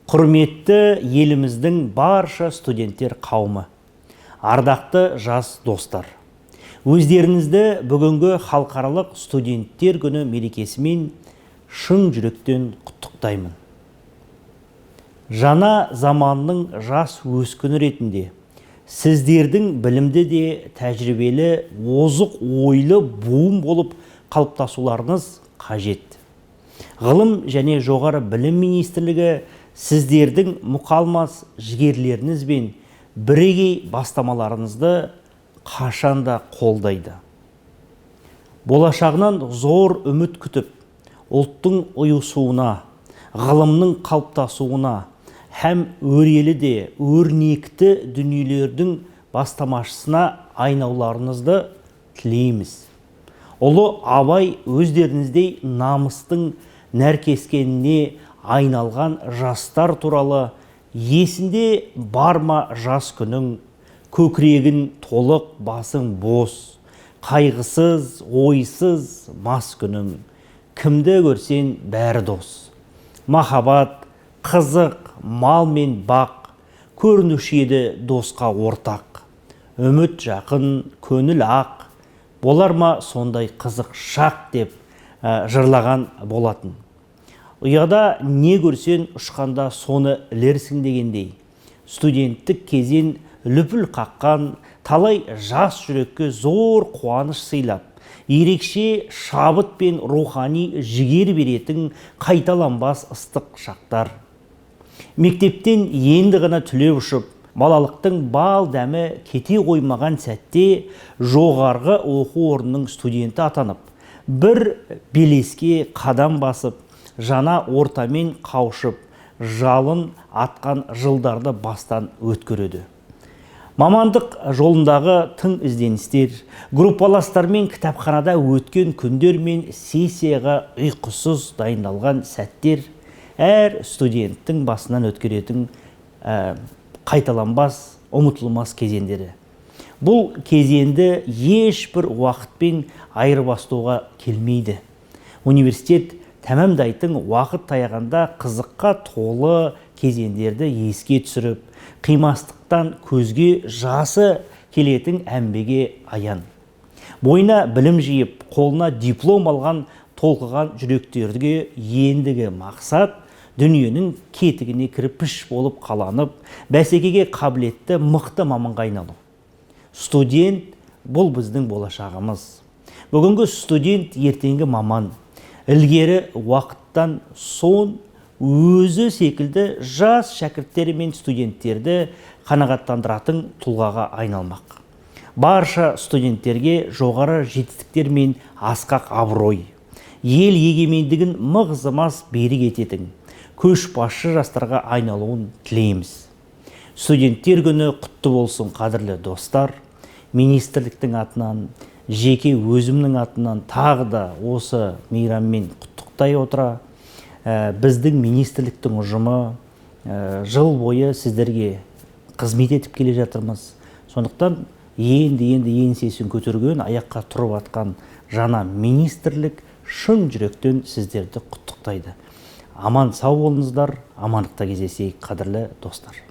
Құрметті еліміздің барша студенттер қауымы, ардақты жас достар, өздеріңізді бүгінгі Халықаралық студенттер күні мерекесімен шын жүректен құттықтаймын. Жаңа заманның жас өскіні ретінде сіздердің білімді де тәжірибелі, озық ойлы буын болып қалыптасуларыңыз қажет. Ғылым және жоғары білім министрлігі сіздердің мұқалмас жігерлеріңіз бен бірегей бастамаларыңызды қашанда қолдайды. Болашағынан зор үміт күтіп, ұлттың ұйысуына, ғылымның қалыптасуына һәм өрелі де өрнекті дүниелердің бастамашысына айналуларыңызды тілейміз. Ұлы Абай өздеріңіздей намыстың нәркескеніне айналған жастар туралы: «Есінде бар ма жас күнің, көкірегін толық, басың бос, қайғысыз, ойсыз мас күнің, кімді көрсең, бәрі дос, махаббат, қызық, мал мен бақ көрінуші еді досқа ортақ, үміт жақын, көңіл ақ, болар ма сондай қызық шақ?» – деп жырлаған болатын. Ұяда не көрсең, ұшқанда соны ілерсің дегендей, студенттік кезең лүпіл қаққан талай жас жүрекке зор қуаныш сыйлап, ерекше шабыт пен рухани жігер беретін қайталанбас ыстық шақтар. Мектептен енді ғана түлеп ұшып, балалықтың бал дәмі кете қоймаған сәтте жоғарғы оқу орнының студенті атанып, бір белеске қадам басып, жаңа ортамен қауышып, жалын атқан жылдарды бастан өткереді. Мамандық жолындағы тың ізденістер, группаластармен кітапханада өткен күндер мен сессияға ұйқысыз дайындалған сәттер әр студенттің басынан өткеретін қайталанбас, ұмытылмас кезеңдері. Бұл кезеңді ешбір уақытпен айырбастауға келмейді. Университет тәмамдайтын уақыт таяғанда қызыққа толы кезеңдерді еске түсіріп, қимастықтан көзге жасы келетін әмбеге аян. Бойына білім жиып, қолына диплом алған толқыған жүректерге ендігі мақсат – дүниенің кетігіне кірпіш болып қаланып, бәсекеге қабілетті мықты маманға айналу. Студент – бұл біздің болашағымыз. Бүгінгі студент – ертеңгі маман. Ілгері уақыттан соң өзі секілді жас шәкірттері мен студенттерді қанағаттандыратын тұлғаға айналмақ. Барша студенттерге жоғары жетістіктер мен асқақ абырой, ел егемендігін мығзымас берік ететін көшбасшы жастарға айналуын тілейміз. Студенттер күні құтты болсын, қадірлі достар! Министрліктің атынан, жеке өзімнің атынан тағы да осы мейраммен құттықтай отыра, біздің министрліктің ұжымы жыл бойы сіздерге қызмет етіп келе жатырмыз. Сондықтан енді енді еңсесін көтерген, аяққа тұрып жатқан жаңа министрлік шын жүректен сіздерді құттықтайды. Аман сау болыңыздар, амандықта кездесейік, қадірлі достар!